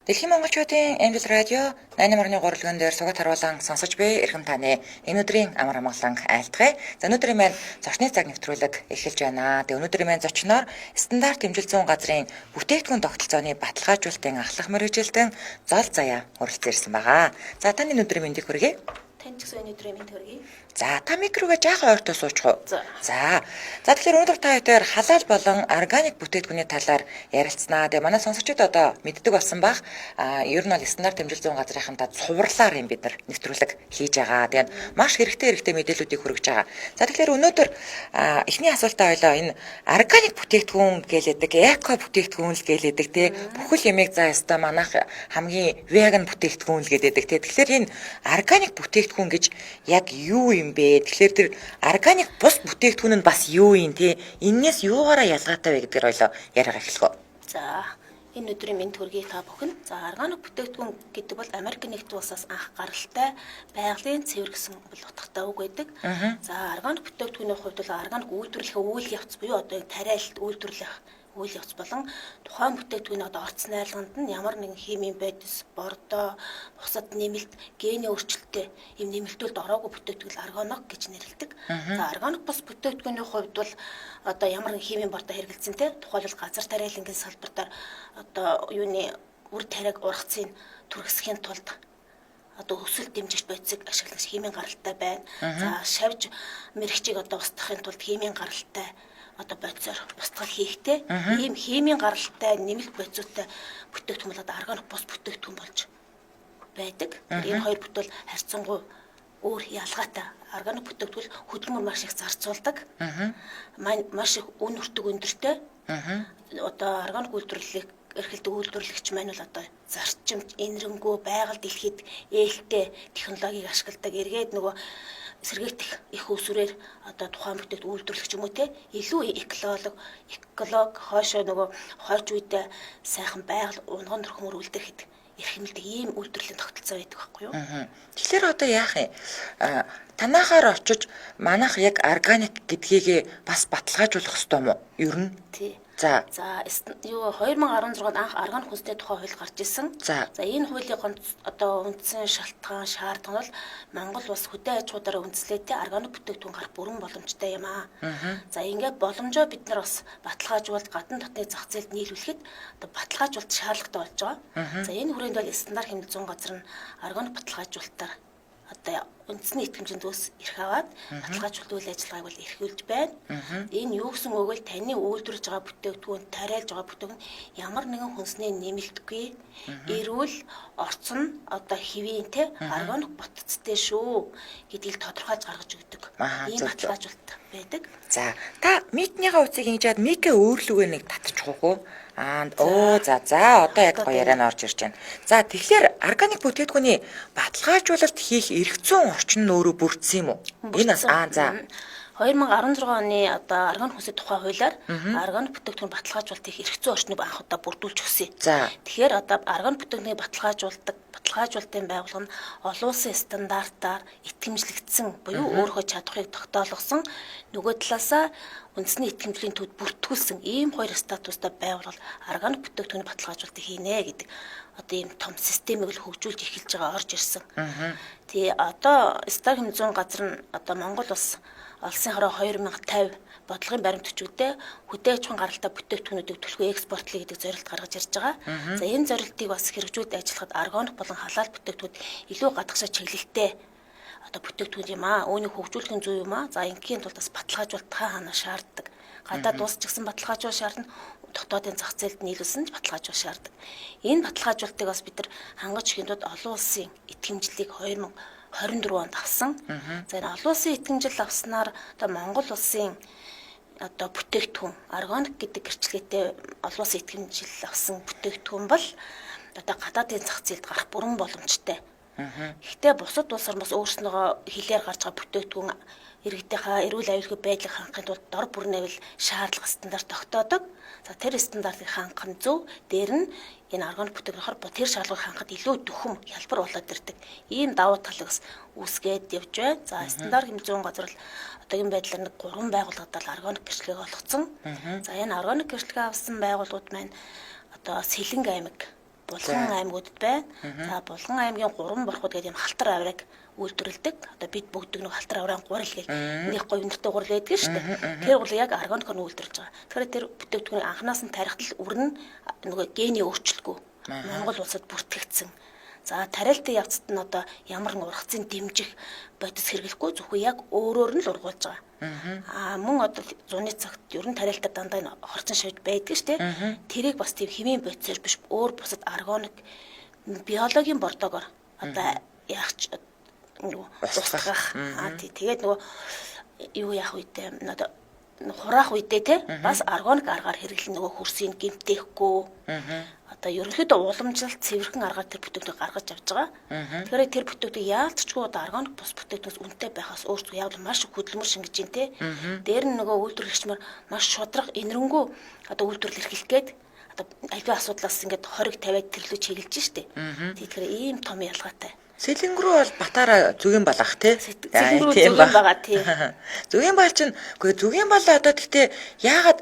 Дэлхийн монголчуудын Angel Radio 88.3 лүгэн дээр сугат харуулan сонсож буй эрхэм таны энэ өдрийн амар амгалан айлтгая. За, өнөөдрийн маань зочны цаг нэвтрүүлэг эхэлж байна. Тэгээ өнөөдрийн маань зочноор стандарт тэмцэл зүйн газрын бүтээгдэхүүн тогтолцооны баталгаажуулалтын ахлах мэргэжилтэн Зол Заяа хүрэлцэн ирсэн байгаа. За, таны өнөөдрийн мэндийг хүргэе. Танд ч гэсэн энэ өдрийн мэнд хүргэе. За, та микрогоо жаахан ойртоо суучих уу? За. За. За, тэгэхээр өнөөдөр та хоёроор халаал болон органик бүтээгдэхүүний талаар ярилцсанаа. Тэгээ манай сонсогчид одоо мэддэг болсон бах. А ер нь бол стандарт дэмжил зүйн газрынхантаа цувралаар юм бид нар нэвтрүүлэг хийж байгаа. Тэгээд маш хэрэгтэй хэрэгтэй мэдээллүүдийг хүргэж байгаа. За, тэгэхээр өнөөдөр эхний асуултаа ойлоо, энэ органик бүтээгдэхүүн гэлээдэг, эко бүтээгдэхүүн л гэлээдэг те, бүхэл ямиг за яста манайх хамгийн веган бүтээгдэхүүн л гэдэг те. Тэгэхээр энэ органик бүтээгдэхүүн гэж яг юу юм бэ? Тэгэхээр тэр органик бус бүтээгдэхүүн нь бас юу юм те? Эннээс юугаараа ялгаатай вэ гэдгээр ойлоо яриагаа эхлэх үү. За, энэ өдрийн мэнд хүргэе та бүхэн. За, органик бүтээгдэхүүн гэдэг бол Америк нэгдсэн улсаас анх гаралтай байгалийн цэвэр гэсэн бол утгатай үг байдаг. За, органик бүтээгдэхүүний хувьд бол органик үйлдвэрлэхийн үйл явц буюу одоо тариалт үйлдвэрлэх үйл явц болон тухайн бүтээгдэхүүний одоо орц найрлаганд нь ямар нэгэн химийн бодис, бордоо, бусад нэмэлт, гений өөрчлөлттэй ийм нэмэлтүүлд ороогүй бүтээгдэхүүн органик гэж нэрлэдэг. За, органик бус бүтээгдэхүүний хувьд бол одоо ямар нэгэн химийн бордоо хэрэглэсэн те, тухайлбал газар тариалангийн салбар дээр одоо юуны үр тариаг ургацыг түргэсхийн тулд одоо өсөлт дэмжигч бодисыг ашиглах химийн гаралтай байна. За, шавж мэрэгчийг одоо устгахын тулд химийн гаралтай одоо бодисоор устгал хийхтэй ийм химийн гаралтай нэмэлт бодисуудтай бүтээгдэхүүн бол одоо органик бус бүтээгдэхүүн болж байдаг. Энэ хоёр бүтээл харьцангуй өөр ялгаатай. Органик бүтээгдэхүүн хөдөлмөр маш их зарцуулдаг. Маш их үн өртөг өндөртэй. Одоо органик үйлдвэрлэлийг эрхэлдэг үйлдвэрлэгч маань бол одоо зарчимч, энэрэнгүй, байгаль дэлхийд ээлтэй технологиг ашигладаг. Эргээд нөгөө сэргээгдэх их усүрээр одоо тухайн бүтээгдэхүүн үйлдвэрлэх ч юм уу те, илүү эколог хойшоо нөгөө хойч үедээ сайхан байгаль унган төрхмөр үлдэхэд эрхэмлдэг ийм үйлдвэрлэлийн тогтолцоо байдаг байхгүй юу? Тэгэхээр одоо яах юм? Танахаар очиж манайх яг органик гэдгийг бас баталгаажуулах ёстой юм уу? Ер нь. Тий. За. За, юу 2016 онд анх органик хүнсний тухай хууль гарч исэн. За. За, энэ хуулийн гонц одоо үндсэн шалтгаан шаардлага нь бол Монгол улс хөдөө аж ахуйдаараа үндэслэлтэй органик бүтээгдэхүүн гарах бүрэн боломжтой юм аа. За, ингээд боломжоо бид нар бас баталгаажуулалт гадна дотны зах зээлд нийлүүлэхэд одоо баталгаажуулалт шаардлагатай болж байгаа. За, энэ хүрээнд бол стандарт хэмнэл зүйн газар нь органик баталгаажуулалтаар одоо үндэсний итгэмжинд ус эрх аваад баталгаажуулалт үйл ажиллагааг бол эрхүүлж байна. Энэ юу гэсэн үг вэ? Таны үйлдвэрлэж байгаа бүтээгдэхүүн, тариалж байгаа бүтээгдэхүүн ямар нэгэн хүнсний нэмэлтгүй, эрүүл, орцон одоо хэвийн те, органик ботцтой шүү гэдгийг тодорхойлж гаргаж өгдөг. Ийм баталгаажуулалт байдаг. За, та митнийхээ утсыг ингэж яад микэ өөрлөгөө нэг татчих уу? Аа, оо, за за, одоо яг гоё яриа нь орж ирж байна. За, тэгэхээр органик бүтээгдэхүүний баталгаажуулалт хийх эрх зүйн орчин нь өөрөө бүрдсэн юм уу? Энэ бас аа за 2016 оны одоо органик хүнсний тухай хуулиар органик бүтээгдэхүүн баталгаажуулалт хийх эрх зүйн орчныг анх удаа бүрдүүлж өгсөн. Тэгэхээр одоо органик бүтээгдэхүүнийг баталгаажуулдаг баталгаажуулалтын байгууллага нь олон улсын стандартаар итгэмжлэгдсэн буюу өөрийнхөө чадварыг тогтоолгосон, нөгөө талаасаа үндэсний итгэмжлийн төвд бүртгүүлсэн ийм хоёр статустай байгууллага органик бүтээгдэхүүний баталгаажуулалтыг хийнэ гэдэг одоо ийм том системийг л хөгжүүлж эхэлж байгаа, орж ирсэн. Тэгээ одоо стандарт хэмнэл зүйн газар нь одоо Монгол улс олсон хороо 2050 бодлогын баримт бичгүүдээ хөдөө аж ахуйн гаралтай бүтээгдэхүүнүүдийг түлхүү экспортлоё гэдэг зорилт гаргаж ирж байгаа. За, энэ зорилтыг бас хэрэгжүүлж ажиллахад органик болон халаал бүтээгдэхүүн илүү гадагшаа чиглэлтэй одоо бүтээгдэхүүн юм аа. Үүнийг хөгжүүлэх нь зөв юм аа. За, ингийн тулд бас баталгаажуулалт та ханаа шаарддаг. Гадаад улс ч гэсэн баталгаажуулалт шаардна. Дотоодын зах зээлд нийлүүлсэн ч баталгаажуулалт шаарддаг. Энэ баталгаажуулалтыг бас бид нар хангаж өгөхийн тулд олон улсын итгэмжлэлийг 2024 онд авсан. За, энэ олон улсын итгэмжил авснаар одоо Монгол улсын одоо бүтээгдэхүүн органик гэдэг гэрчлэгээтэй олон улсын итгэмжил авсан бүтээгдэхүүн бол одоо гадаадын зах зээлд гарах бүрэн боломжтой. Гэхдээ бусад улс орн бас өөрснөөгөө хилээр гарч байгаа бүтээгдэхүүн иргэдийнхаа эрүүл аюулгүй байдлыг хангахын тулд дор бүрнэвэл шаардлага стандарт тогтоодог. За, тэр стандартыг хангах нь зөв. Дээр нь энэ органик бүтээгдэхүүн тэр шаардлагыг хангахад илүү дөхөм, хялбар болоод ирдэг. Ийм давуу талыг бас үүсгээд явж байна. За, стандарт хэмжээ зүйн газар л одоогийн байдлаар нэг 3 байгууллагад органик гэрчлэгийг олгоцсон. За, энэ органик гэрчлэгээ авсан байгууллагууд маань одоо Сэлэнг аймаг Булган аймагуудад байна. За Булган аймгийн 3 борхууд гэдэг юм халтар авираг үйлдвэрлэдэг. Одоо бид бүгд нэг халтар авирын гурил гэх нэг гоё өндөртэй гурил байдаг шүү дээ. Тэр гурил яг органикоор нь үйлдвэрлэж байгаа. Тэгэхээр тэр бүтээгдэхүүнийг анханаас нь тарихад л үрнэ нөгөө гений өөрчлөлтгүй Монгол улсад бүртгэгдсэн. За тариалтын явцад нь одоо ямар нэг ургацын дэмжих бодис хэрэглэхгүй зөвхөн яг өөрөөр нь л ургуулж байгаа. Аа мөн одоо зуны цагт ер нь тариалтаа дандаа энэ хорцон шавж байдаг шүү дээ. Тэрийг бас тийм химийн бодисоор биш өөр бусад органик биологийн бордоогоор одоо яах ч нөгөө устгах. Аа тий тэгээд нөгөө юу яах үедээ одоо хураах үедээ те бас органик аргаар хэрэглэн нөгөө хөрсийг гэмтээхгүй. Одоо ерөнхийдөө уламжлалт цэвэрхэн аргаар тэр бүтээгдэхүүн гаргаж авч байгаа. Тэгэхээр тэр бүтээгдэхүүн яалтчгүй одоо органик бус бүтээгдэхүүнээс үнэтэй байхаас өөр зүйл явал маш их хөдөлмөр шингэж байна те. Дээр нь нөгөө үйлдвэрлэгч нар маш шударга энэрэнгүй одоо үйлдвэрлэл эрхлэх гээд одоо альва асуудлаас ингээд хориг тавиад тэрлүү чиглэж штэ. Тэгэхээр ийм том ялгаатай. Сэлэнг рүү бол батаараа зүгийн балах тий. Сэлэнг рүү зүгийн байгаа тий. Зүгийн бал чинь үгүй зүгийн бал одоо тэгтээ яагаад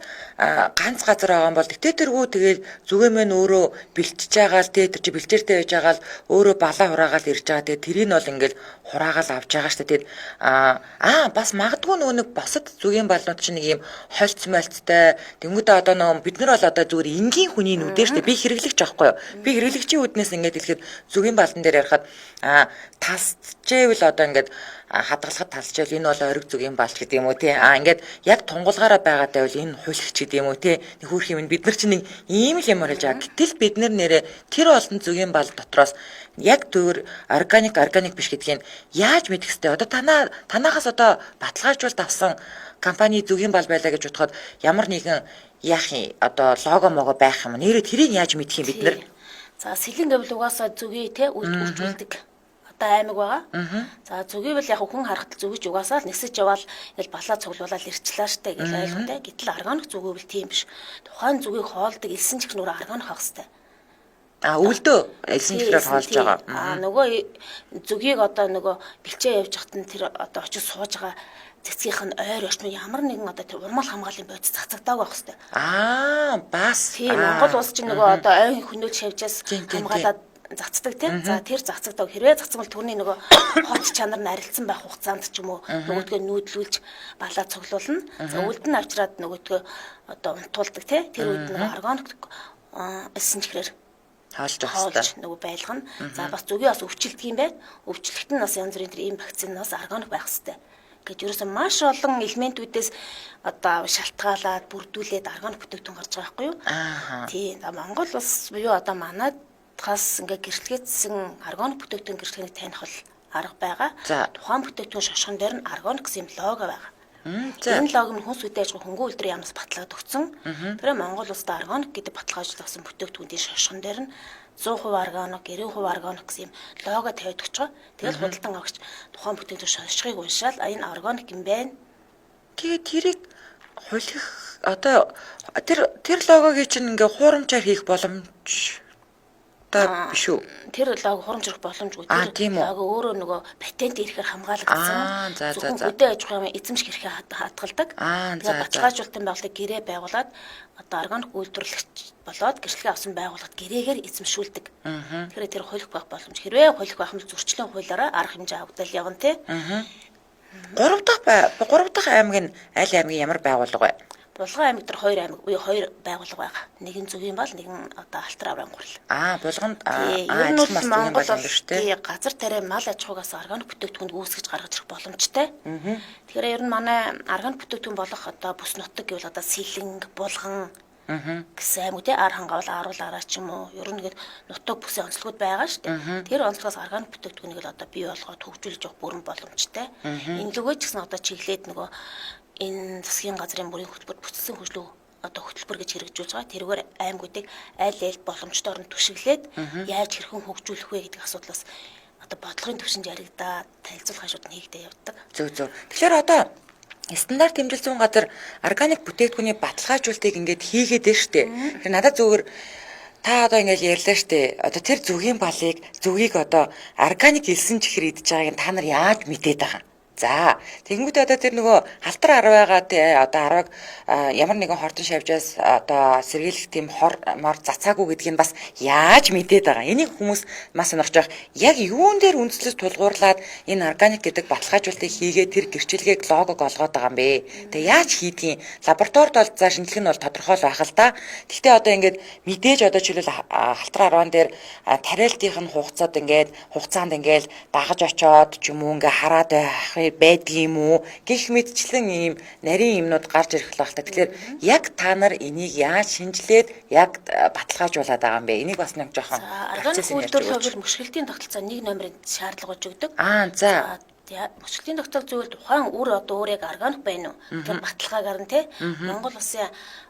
ганц газар байгаа юм бол тэгтээ тэргүү тэгээд зүгийн мэн өөрөө бэлтжиж байгаа л тий тэр чи бэлчээртэй байж байгаа л өөрөө балаа хураагаал ирж байгаа. Тэгээд тэрийг бол ингээл хураагаал авч байгаа штэ. Тэгээд аа бас магадгүй нөгөө нэг босод зүгийн балнууд чинь нэг юм хольц мольцтой тэнгүүдээ одоо нөгөө бид нар бол одоо зүгээр энгийн хүний нүдээр штэ би хэрэглэгч аахгүй юу. Би хэрэглэгчийн үднээс ингээд хэлэхэд зүгийн балан дээр ярихад тасчээвэл одоо ингээд хадгалахад талчаал энэ бол ориг зүгийн балч гэдэг юм уу тий. А ингээд яг тунгуулгаараа байгаа байвал энэ хуйлхч гэдэг юм уу тий. Нэг хөөрх юм бид нар чинь нэг ийм л юм хэлж байгаа. Гэтэл бид нар нэрээ тэр олон зүгийн бал дотроос яг төр органик органик биш гэдгийг яаж мэдэх хэвтэй. Одоо танахаас одоо баталгаажуулалт авсан компани зүгийн бал байлаа гэж бодоход ямар нэгэн яах юм одоо лого могоо байх юм. Нэрээ тэрийг яаж мэдэх юм бид нар? За сэлэн гэвэл угаасаа зүгий те үйлдвэрлэдэг одоо аймаг байгаа. За зүгийвэл яг хүн харахад зүгийч угаасаа л нисэж яваал ингээл балаа цуглуулаад ирчлээ штэ гэж ойлготой. Гэтэл органик зүгийвэл тийм биш. Тухайн зүгийг хоолдог элсэн чихнүүр органик авах хэвээр. А үлдөө элсэн чихрээр хоолж байгаа. А нөгөө зүгийг одоо нөгөө бэлчээ явж хат нь тэр одоо очиж сууж байгаа цэцгийнх нь ойр орчмын ямар нэгэн одоо тэр урмал хамгааллын бодис цацагдаагүй байх хэвээр. Аа бас. Тийм Монгол улс чинь нөгөө одоо ойн хөнөөл шавжаас хамгаалаад зацдаг тийм. За тэр зацагдаг хэрвээ зацсан бол түүний нөгөө хот чанар нь арилцсан байх хугацаанд ч юм уу нөгөөдгөө нүүдлүүлж балаа цуглуулна. За үлд нь авчираад нөгөөдгөө одоо унтуулдаг тийм. Тэр үед нөгөө органик элсэн чихрээр хоолж авах нөгөө байлгана. За бас зүгийн бас өвчлөлт юм байна. Өвчлөлт нь бас янз бүрийн тэр ийм вакцин бас органик байх хэвээр гэж ерөөсөө маш олон элементүүдээс одоо шалтгаалаад бүрдүүлээд органик бүтээгдэхүүн гарч байгаа байхгүй юу? Тийм. Монгол улс буюу одоо манад хас ингээ гэрчлэгээдсэн органик бүтээгдэхүүн гэрчлэгийг таних бол арга байгаа. Тухайн бүтээгдэхүүн шошгон дээр нь органик гэсэн юм лого байгаа. Энэ лого нь хүнс үдэ аж ахуй хөнгөн үйлдвэрийн яамнаас баталгаад өгсөн. Тэр Монгол улсад органик гэдэг баталгаажуулсан бүтээгдэхүүний шошгон дээр нь 100% органик, 90% органик гэсэн юм лого тавиад өгч байгаа. Тэгэл худалдан авагч тухайн бүтээгдэхүүн шошгыг уншаал энэ органик юм байна. Тэгээд тэрийг хулих одоо тэр логогийг чинь ингээ хуурамчаар хийх боломж та биш үү? Тэр лого хурамжрах боломжгүй. Тэр лого өөрөө нөгөө патент ирэхээр хамгаалагдсан. Зөвхөн хөдөө аж ахуйн эзэмших эрхээ хадгалдаг. Тэгээд баталгаажуулалтын байгууллага гэрээ байгуулад одоо органик үйлдвэрлэгч болоод гэрчлэгээ авсан байгууллагад гэрээгээр эзэмшүүлдэг. Тэгэхээр тэр хуулих байх боломж. Хэрвээ хуулих байх юм бол зөрчлийн хуулиараа арга хэмжээ авагдал явна тий. 3 дахь аймаг нь аль аймгийн ямар байгууллага вэ? Булган аймаг дээр 2 аймаг, үе 2 байгууллага байгаа. Нэг нь Зүгийн бал, нэг нь одоо Алтар аврaan гурал. Булганд адилхан бас Зүгийн бал юм биш үү? Тий, газар тариа мал аж ахуйгаас органик бүтээгдэхүүнд үүсгэж гаргаж ирэх боломжтой. Тэгэхээр ер нь манай органик бүтээгдэхүүн болох одоо бүс нутаг гэвэл одоо Сэлэнг, Булган гэсэн аймаг тий, ар хангаавал ааруул араа ч юм уу. Ер нь ингээд нутаг бүсийн онцлогуд байгаа шүү дээ. Тэр онцлогоос органик бүтээгдэхүүнийг л одоо бий болгоод хөгжүүлж явах бүрэн боломжтой. Энэ лүгөө ч гэсэн одоо чиглээд нөгөө энэ засгийн газрын бүрийн хөтөлбөр бүтэлсэн хөгжлөө одоо хөтөлбөр гэж хэрэгжүүлж байгаа. Тэрүүгээр аймагуудыг аль аль боломжтой оронд түшиглээд яаж хэрхэн хөгжүүлэх вэ гэдэг асуудлаас одоо бодлогын түвшинд яригдаад танилцуулах ажлууд нь хийгдээ явдаг. Зөв зөв. Тэгэхээр одоо стандарт тэмдэглэл зүйн газар органик бүтээгдэхүүний баталгаажуулалтыг ингээд хийгээд байна шүү дээ. Тэгэхээр надад зүгээр та одоо ингээд ярьлаа шүү дээ. Одоо тэр зүгийн балыг зүгийг одоо органик элсэн чихэр идэж байгааг нь та нар яаж мэдээд байгаа юм? За, тэгэнгүүтээ одоо тэр нөгөө халтар арвайгаа те одоо арвайг ямар нэгэн хортон шавжаас одоо сэргийлэх тийм хор мор цацаагүй гэдгийг бас яаж мэдээд байгаа. Энийг хүмүүс маш сонирхож байгаа. Яг юун дээр үндэслэж тулгуурлаад энэ органик гэдэг баталгаажуултыг хийгээ тэр гэрчлэгийг логог олгоод байгаа юм бэ? Тэгээ яаж хийдгийг лабораторид бол за шинжилгээ нь бол тодорхой л байх л да. Гэхдээ одоо ингээд мэдээж одоо жишээлбэл халтар арван дээр тариалтынх нь хугацаанд ингээд хугацаанд ингээд дагаж очоод ч юм уу ингээ хараад байх байдгийм үү гэх мэтчлэн ийм нарийн юмнууд гарч ирэх л байх та. Тэгэхээр яг та нар энийг яаж шинжилээд яг баталгаажуулаад байгаа юм бэ? Энийг бас нэг жоохон органик үйлдвэрлэл хувьд мөшгөлтийн тогтолцоо нэг номерын шаардлага болж өгдөг. Аа, за. Мөшгөлтийн тогтолцоо зүйл тухайн үр одоо өөр яг органик байна уу? Тэр баталгаагаар нь те Монгол улсын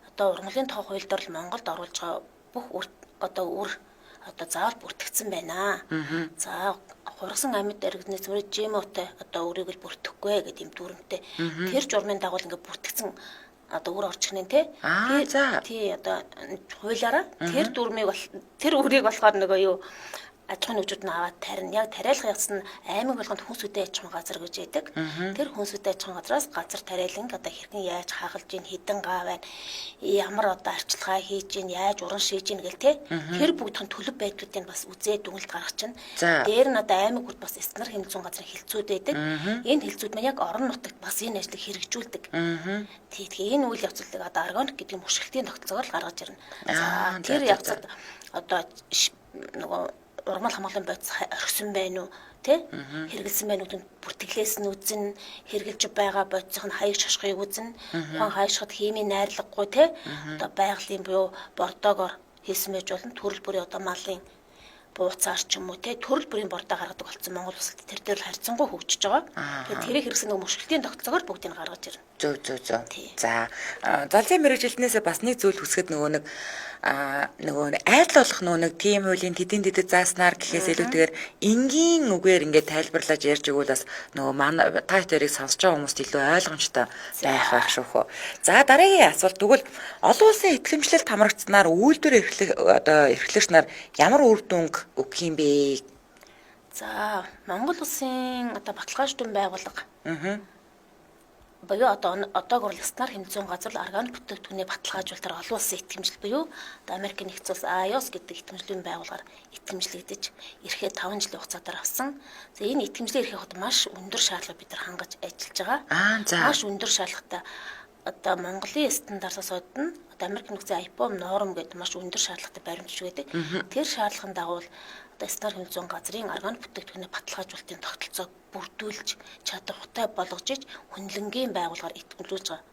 одоо ургамлын тухай хууль дээр л Монголд оруулж байгаа бүх үр одоо үр одоо заавал бүртгэгдсэн байна. За, хургасан амьд организм рүү ЖМО-тай одоо өрийг л бүртгэхгүй гэдэг юм дүрмтэй. Тэр журмын дагуу ингээд бүртгэгдсэн одоо үр орж ирнэ те. Тий, одоо хуулиараа тэр дүрмийг бол тэр үрийг болохоор нөгөө юу аж ахуйн нэгжүүд нь аваад тарина. Яг тариалах явц нь аймаг болгонд хүнс үдэ аж ахуйн газар гэж байдаг. Тэр хүнс үдэ аж ахуйн газраас газар тариалан одоо хэрхэн яаж хагалж ийн, хэдэн гаа байна, ямар одоо арчилгаа хийж ийн, яаж уран шийж ийн гэл те. Тэр бүгдийн төлөв байдлуудыг бас үзээ дүгнэлт гаргах чинь. Дээр нь одоо аймаг бүрт бас стандарт хэмжүүн газрын хилцүүд байдаг. Энэ хилцүүд маань яг орон нутагт бас энэ ажлыг хэрэгжүүлдэг. Тий, тэгэхээр энэ үйл явцлыг одоо органик гэдэг мөшгөлтийн тогтолцоогоор л гаргаж ирнэ. За, тэр явцад одоо нөгөө ургамал хамгаалан бодис орхисон байна уу тэ хэрэгэлсэн байна уу бүртгэлээс нь үзэн, хэрэгжилж байгаа бодисох нь хаяг шашхыг үзэн, тухайн хаяг шахад химийн найрлагагүй тэ одоо байгалийн буюу бордоогоор хийсэн байж болно, төрөл бүрийн одоо малын бууцаар ч юм уу те төрөл бүрийн бордоо гаргадаг болсон Монгол улсад тэр дээр л харьцангуй хөгжиж байгаа. Тэгэхээр тэрийг хэрэгсэн нэг мөшгөлтийн тогтолцоогоор бүгдийг гаргаж ирнэ. Зөв зөв зөв. За, залзын мэргэжилтнээсээ бас нэг зүйл хүсгэд нөгөө нэг нөгөө айл болох нөгөө нэг тийм хуулийн тэдийн тэдэд зааснаар гэхээс илүүтэйгээр энгийн үгээр ингээд тайлбарлаж ярьж өгвөл бас нөгөө манай та хоёрыг сонсож байгаа хүмүүст илүү ойлгомжтой байх байх шүү хөө. За, дараагийн асуулт тэгвэл олон улсын итгэмжлэлд хамрагдсанаар үйлдвэр эрхлэх одоо эрхлэгч нар ямар үр дүнг өгөх юм бэ? За, Монгол улсын одоо баталгаажуулалтын байгууллага буюу одоо одоогор стандарт хэмжээний газар органик бүтээгдэхүүний баталгаажуулалтаар олон улсын итгэмжлэл буюу одоо Америк нэгдсэн улс IOS гэдэг итгэмжлэлийн байгууллагаар итгэмжлэгдэж эрхээ 5 жилийн хугацаагаар авсан. За, энэ итгэмжлэл эрхээ хот маш өндөр шаардлага бид нар хангаж ажиллаж байгаа. Маш өндөр шаардлагатай одоо Монголын стандартаас одно одоо Америк нэгдсэн IPOM норм гэдэг маш өндөр шаардлагатай баримтч байдаг. Тэр шаардлагын дагуу одоо стандарт хэмжээний газрын органик бүтээгдэхүүний баталгаажуулалтын тогтолцоог бүрдүүлж чадвартай болгож иж хөндлөнгийн байгууллагаар итгэмжлүүлж байгаа.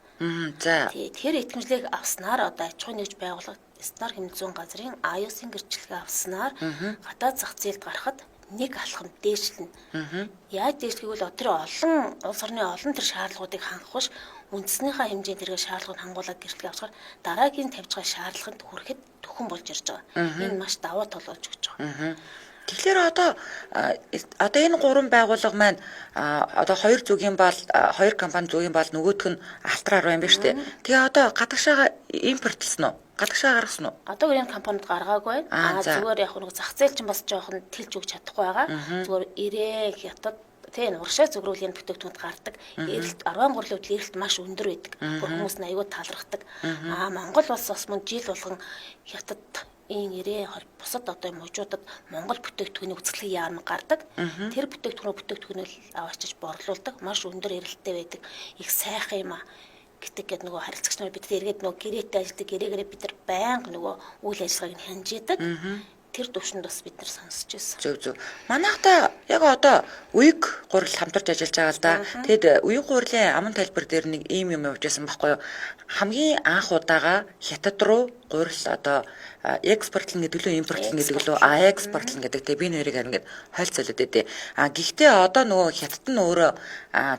За. Тэр итгэмжлэлийг авснаар одоо аж ахуйн нэгж байгууллага стандарт хэмжээний газрын IOS-ын гэрчлэгээ авснаар гадаад зах зээлд гарахад нэг алхам дээшлэнэ. Яаж дээшлэхийг бол тэр олон улс орны олон тэр шаардлагуудыг хангах биш үндснийхээ хэмжээнд тэргээ шаардлагыг хангуулаад гэрчлэгээ авчихаар дараагийн тавьж байгаа шаардлаганд хүрэхэд төхөн болж ирж байгаа. Энэ маш давуу тал болж өгч байгаа. Тэгэхээр одоо энэ гурван байгууллага маань одоо хоёр зүгийн бал хоёр компани зүгийн бал нөгөөх нь алтар арав юм байна шүү дээ. Тэгээ одоо гадагшаага импортлсон уу? Гадагшаа гаргасан уу? Одоо энэ компаниуд гаргаагүй байна. Зүгээр яг нэг зах зээл чинь бас жоохон тэлж өгч чадахгүй байгаа. Зүгээр ирээ хятад тэ урагшаа зүгрүүлийн бүтээгдэхүүнд гардаг. Эрэлт 13 хувьд эрэлт маш өндөр байдаг. Бүр хүмүүс нь аюул талархдаг. Монгол улс бас мөн жил болгон хятад ийн ирээ бусад одоо мужуудад Монгол бүтээгдэхүүний үзэсгэлэн яармаг гардаг. Тэр бүтээгдэхүүнээ аваачиж борлуулдаг. Маш өндөр эрэлттэй байдаг. Их сайхан юм аа гэдэг гээд нөгөө харилцагч нар бид эргээд нөгөө гэрээтэй ажилладаг гэрээгээрээ бид нар байнга нөгөө үйл ажиллагааг нь хянжийдаг. Тэр төвшөнд бас бид нар сонсч байсан. Зөв зөв. Манайхтай яг одоо үеиг гурил хамтарч ажиллаж байгаа л да. Тэгэд үеиг гурилын аман талбар дээр нэг ийм юм явж байсан байхгүй юу? Хамгийн анх удаага хятад руу гурил одоо экспортлно гэдэг лөө импортлно гэдэг лөө экспортлно гэдэг те би нэрийг ингээд хольцолоод байдээ. А гэхдээ одоо нөгөө хятад нь өөрөө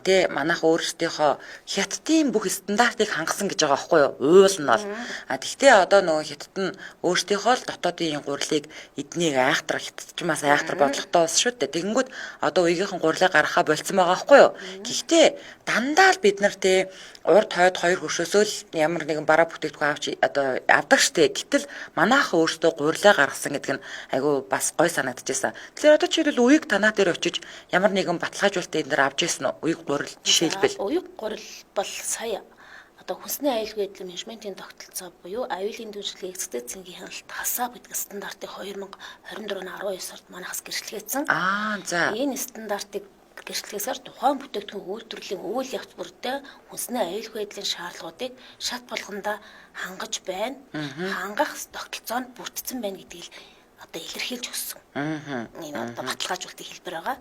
те манайх өөрсдийнхөө хятадын бүх стандартыг хангасан гэж байгаа байхгүй юу? Уул нь бол. А тэгтээ одоо нөгөө хятад нь өөрсдийнхөө л дотоодын гурилыг эднийг айхтар хятад ч бас айхтар бодлоготой улс шүү дээ. Тэгэнгүүт одоо үеийнхэн гурилыг гаргахаа болцсон байгаа байхгүй юу? Гэхдээ дандаа л бид нар те урд хойд хоёр хөршөөсөө л ямар нэгэн бараа бүтээгдэхүүн авч одоо авдаг штэ. Гэтэл манайх Манайх өөрсдөө гурилаа гаргасан гэдэг нь айгүй бас гой санагдчихсан. Тэгэхээр одоо жишээлбэл үеиг танаа дээр очиж ямар нэгэн баталгаажуулалтыг энэ дээр авч ирсэн үү? Үеиг гурил жишээлбэл. Уяг гурил бол сая одоо хүнсний аюулгүй байдлын менежментийн тогтолцоо буюу аюулын түвшлийн эцэгтэй цэнгийн хяналт HACCP гэдэг стандартыг 2024 оны 12 сард манайхаас гэрчлэгээдсэн. Аа за. Энэ стандартыг гэрчлэгээсээр тухайн бүтээгдэхүүн үйлдвэрлэлийн үйл явц бүрдээ хүнсний аюулгүй байдлын шаардлагуудыг шат болгондоо хангаж байна. Хангах тогтолцоо нь бүрдсэн байна гэдгийг одоо илэрхийлж өгсөн. Энэ одоо баталгаажуулалтын хэлбэр байгаа.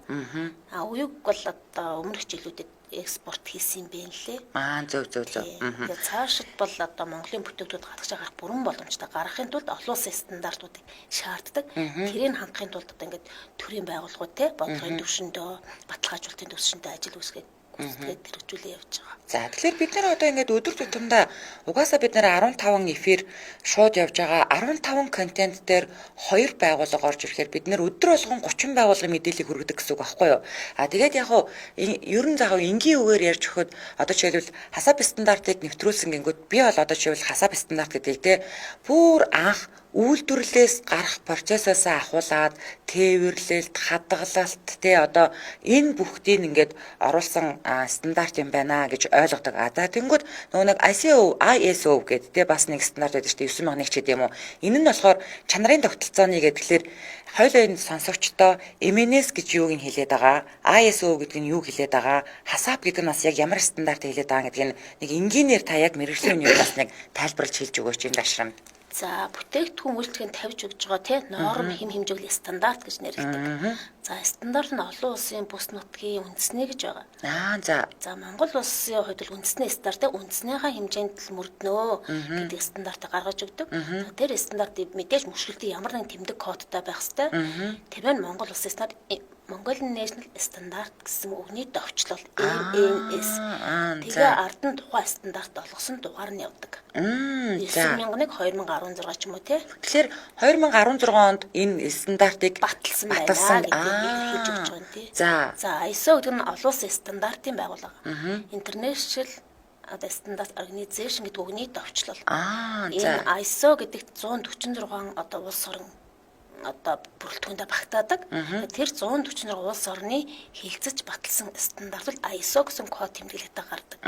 А уяг бол одоо өмнөх жилүүдэд экспорт хийсэн юм байна лээ. Аа зөв зөв зөв. Тэгээ цаашид бол одоо Монголын бүтээгдэхүүн гадагшаа гарах бүрэн боломжтой гаргахын тулд олон улсын стандартуудыг шаарддаг. Тэрийг хангахын тулд одоо ингээд төрийн байгууллагууд те бодлогын түвшиндөө баталгаажуулалтын түвшиндөө ажил үүсгээд гүйцэтгээд хэрэгжүүлээ явж байгаа. За тэгэхээр бид нар одоо ингээд өдөр тутамдаа угаасаа бид нар 15 эфир шууд явж байгаа 15 контент дээр хоёр байгууллага орж ирэхээр бид нар өдөр болгон 30 байгууллагын мэдээллийг хүргэдэг гэсэн үг байхгүй юу? А тэгээд яг хуу ер нь заав энгийн үгээр ярьж өгөхөд одоо жишээлбэл HACCP стандартыг нэвтрүүлсэн гингүүд би бол одоо жишээлбэл HACCP стандарт гэдгийг те бүр анх үйлдвэрлэлээс гарах процессоос ахуулаад тээвэрлэлт, хадгалалт те одоо энэ бүхдийг ингээд оруулсан стандарт юм байна гэж ойлгодог. А за тэнгүүд нөгөө нэг ISO гэдэг те бас нэг стандарт байдаг шүү дээ 9001 ч гэдэг юм уу. Энэ нь болохоор чанарын тогтолцооны гэдэг. Тэгэхээр хоёулаа энэ сонсогчдоо MNS гэж юуг нь хэлээд байгаа, ISO гэдэг нь юуг хэлээд байгаа, HACCP гэдэг нь бас яг ямар стандарт хэлээд байгаа гэдгийг нэг энгийнээр та яг мэргэжлийн үний бас нэг тайлбарлаж хэлж өгөөч энэ дашрамд. За бүтээгдэхүүн үйлчлэгийг тавьж өгж байгаа тий норм хэм хэмжээний стандарт гэж нэрлэдэг. За стандарт нь олон улсын бүс нутгийн үндэсний гэж байгаа. Аа за. За Монгол улсын хувьд бол үндэсний стандарт үндснийхаа хэмжээнд л мөрднөө гэдэг стандартыг гаргаж өгдөг. Тэр стандартыг мэдээж мөшгөлтийн ямар нэгэн тэмдэг кодтой байх ёстой. Тэр нь Монгол улсын стандарт Mongolian National Standard гэсэн үгний товчлол MNS. Тэгээ ард нь тухайн стандарт олгосон дугаар нь явдаг. 9001 2016 ч юм уу те. Тэгэхээр 2016 онд энэ стандартыг баталсан байна гэдгийг илэрхийлж өгч байгаа юм тий. За. За ISO гэдэг нь олон улсын стандартын байгууллага. International одоо Standard Organization гэдэг үгний товчлол. Аа за. Энэ ISO гэдэг 146 одоо улс орон одоо бүрэлдэхүүндээ багтаадаг. Тэр 146 улс орны хилцэж баталсан стандарт бол ISO гэсэн код тэмдэглэлтэй гардаг.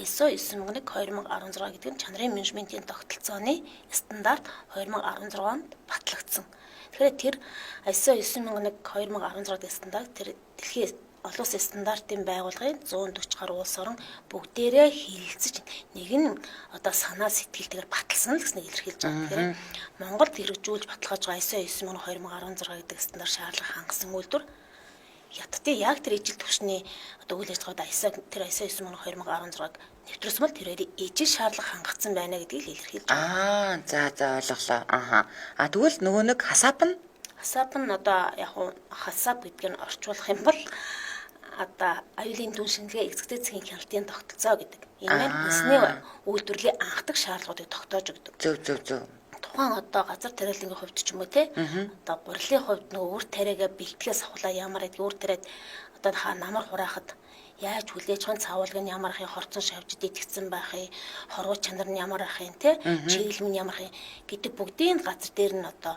ISO 9001 2016 гэдэг нь чанарын менежментийн тогтолцооны стандарт 2016 онд батлагдсан. Тэгэхээр тэр ISO 9001 2016 гэдэг стандарт тэр дэлхийн олон улсын стандартын байгууллагын 140 гаруй улс орон бүгдээрээ хилэлцэж нэг нь одоо санаа сэтгэлтэйгээр баталсан л гэснийг илэрхийлж байгаа. Тэгэхээр Монголд хэрэгжүүлж баталгааж байгаа ISO 9001 2016 гэдэг стандарт шаардлага хангасан үйлдвэр Хятадын яг тэр ижил түвшний одоо үйл ажиллагаанд ISO тэр ISO 9001 2016-г нэвтрүүлсэн бол тэрээр ижил шаардлага хангагдсан байна гэдгийг илэрхийлж байгаа. Аа за за ойлголоо. Аха. А тэгвэл нөгөө нэг HACCP нь HACCP нь одоо яг уу HACCP гэдгийг нь орчуулах юм бол одоо аюулын түн шинжилгээ эцэгтэй цэгийн хяналтын тогтолцоо гэдэг. Энэ маань хүнсний үйлдвэрлэлийн анхдаг шаардлагуудыг тогтоож өгдөг. Зөв зөв зөв. Тухайн одоо газар тариалангийн хувьд ч юм уу те одоо гурилын хувьд нөгөө үр тариагаа бэлтгэхээс авхлаа ямар гэдэг үр тариад одоо хаа намар хураахад яаж хүлээж байгаа цаавалг нь ямар ах юм хорцон шавжид итгэцэн байх юм хорвоо чанар нь ямар ах юм те чиглэм нь ямар ах юм гэдэг бүгдийн газар дээр нь одоо